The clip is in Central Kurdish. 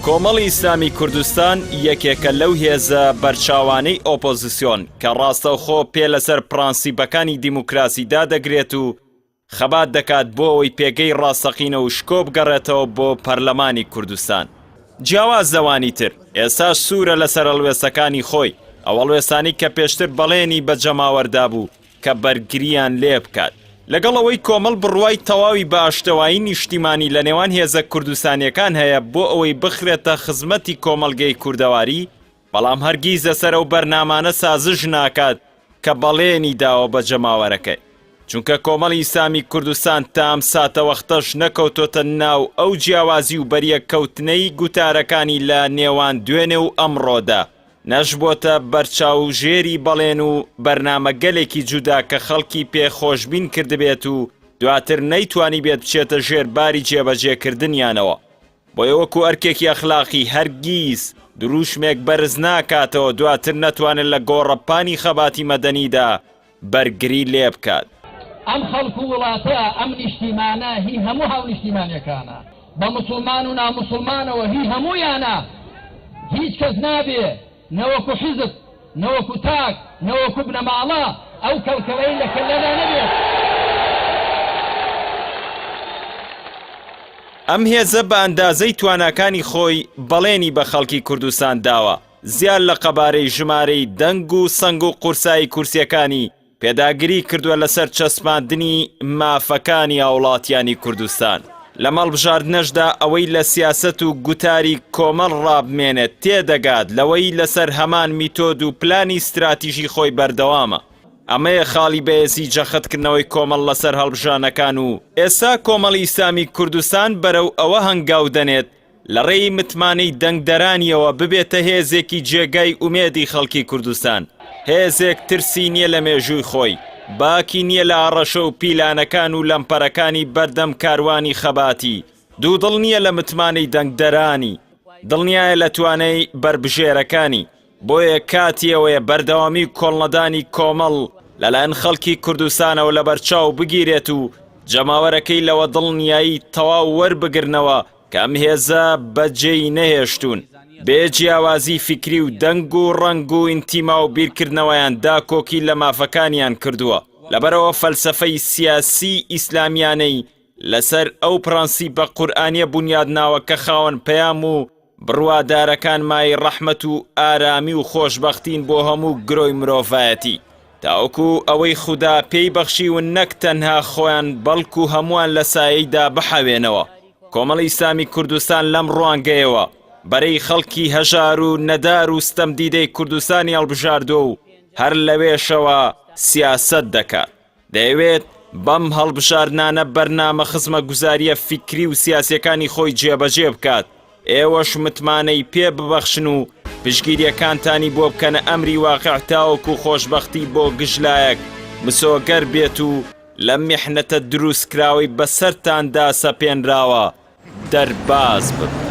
کۆمەڵی ئیسلامی کوردستان یەکێکە لەو هێزە بەرچاوانەی ئۆپۆزسیۆن کە ڕاستەوخۆ پێ لەسەر پرانسیپەکانی دیموکراسی دادەگرێت و خەبات دەکات بۆ ئەوەی پێگەی ڕاستەقینە و شکۆ بگەڕێتەوە بۆ پەرلەمانی کوردستان. جیاواز لەوانی تر، ئێستاش سوورە لەسەر هەڵوێستەکانی خۆی، ئەو هەڵوێستانەی کە پێشتر بەڵێنی بە جەماوەر دابوو کە بەرگرییان لێبکات. لەگەڵ ئەوەی کۆمەڵ بڕوای تەواوی بە ئاشتەوایی نیشتیمانی لە نێوان هێزە کوردستانییەکان هەیە بۆ ئەوەی بخرێتە خزمەتی کۆمەڵگەی کوردەواری، بەڵام هەرگیز لەسەر ئەو بەرنامانە سازش ناکات کە بەڵێنی داوە بە جەماوەرەکەی. چونکە کۆمەڵی ئیسلامی کوردستان تا ئەم ساتەوەختەش نەکەوتۆتە ناو ئەو جیاوازی و بەریەککەوتنەی گوتارەکانی لە نێوان دوێنێ و ئەمڕۆدا، نەشبۆتە بەرچاوژێری بەڵێن و بەرنامەگەلێکی جودا کە خەڵکی پێ خۆشبین کردبێت و دواتر نەیتوانیبێت بچێتە ژێر باری جێبەجێکردنیانەوە. بۆیە وەکو ئەرکێکی ئەخلاقی هەرگیز دروشمێک بەرز ناکاتەوە دواتر نەتوانێت لە گۆڕەپانی خەباتی مەدەنیدا بەرگری لێبکات. ئەم خەڵک و وڵاتە، ئەم نیشتیمانە هی هەموو هاونیشتیمانیەکانە، بە موسڵمان و ناموسڵمانەوە هی هەموویانە، هیچ کەس نابێ نە وەکو حیزب، نە وەکو تاک، نە وەکو بنەماڵە ئەو کەڵکەڵەی لە کەللەدا نەبێت. ئەم هێزە بە ئەندازەی تواناکانی خۆی بەڵێنی بە خەڵکی کوردستان داوە، زیاد لە قەبارەی ژمارەی دەنگ و سەنگ و قورسایی کورسیەکانی، پێداگری کردوە لەسەر چەسپاندنی مافەکانی هاوڵاتیانی کوردستان. لەم هەڵبژاردنەشدا ئەوەی لە سیاسەت و گوتاری کۆمەڵ ڕابمێنێت تێدەگات لەوەی لەسەر هەمان میتۆد و پلانی ستراتیژی خۆی بەردەوامە. ئەمەیە خاڵی بەهێزی جەختکردنەوەی کۆمەڵ لەسەر هەڵبژانەکان و ئێستا کۆمەڵی ئیسلامی کوردستان بەرەو ئەوە هەنگاو دەنێت لە ڕێی متمانەی دەنگدەرانیەوە ببێتە هێزێکی جێگای ئومێدی خەڵکی کوردستان، هێزێک ترسی نیە لە مێژووی خۆی، باکی نیە لە هەڕەشە و پیلانەکان و لەمپەرەکانی بەردەم کاروانی خەباتی، دوودڵ نیە لە متمانەی دەنگدەرانی، دڵنیایە لە توانای بەربژێرەکانی، بۆیە کاتی ئەوەیە بەردەوامی و کۆڵنەدانی کۆمەڵ لەلایەن خەڵکی کوردستانەوە لەبەرچاو بگیرێت و جەماوەرەکەی لەوە دڵنیایی تەواو وەربگرنەوە کە ئەم هێزە بەجێی نەهێشتوون بێ جیاوازی فیکری و دەنگ و ڕەنگ و ئینتیما و بیرکردنەوەیان داکۆکی لە مافەکانیان کردووە لەبەرئەوە فەلسەفەی سیاسی ئیسلامیانەی لەسەر ئەو پرەنسیپە قورئانیە بونیادناوە کە خاوەن پەیام و بڕوادارەکان مایەی ڕەحمەت و ئارامی و خۆشبەختین بۆ هەموو گرۆی مرۆڤایەتی تاوەکو ئەوەی خودا پێی بەخشیون نەک تەنها خۆیان بەڵکو هەمووان لە سایەیدا بحەوێنەوە. کۆمەڵی ئیسلامی کوردستان لەم ڕوانگەیەوە بەرەی خەڵکی هەژار و نەدار و ستەمدیدەی کوردستانی هەڵبژاردووە و هەر لەوێشەوە سیاسەت دەکات. دەیەوێت بەم هەڵبژاردنانە بەرنامە خزمەگوزارییە فیکری و سیاسییەکانی خۆی جێبەجێ بکات، ئێوەش متمانەی پێ ببەخشن و پشتگیرییەکانتانی بۆ بکەنە ئەمری واقع تاوەکو خۆشبەختی بۆ گشت لایەک مسۆگەر بێت و لەم میحنەتە دروستکراوەی بەسەرتاندا سەپێنراوە دەرباز ببن.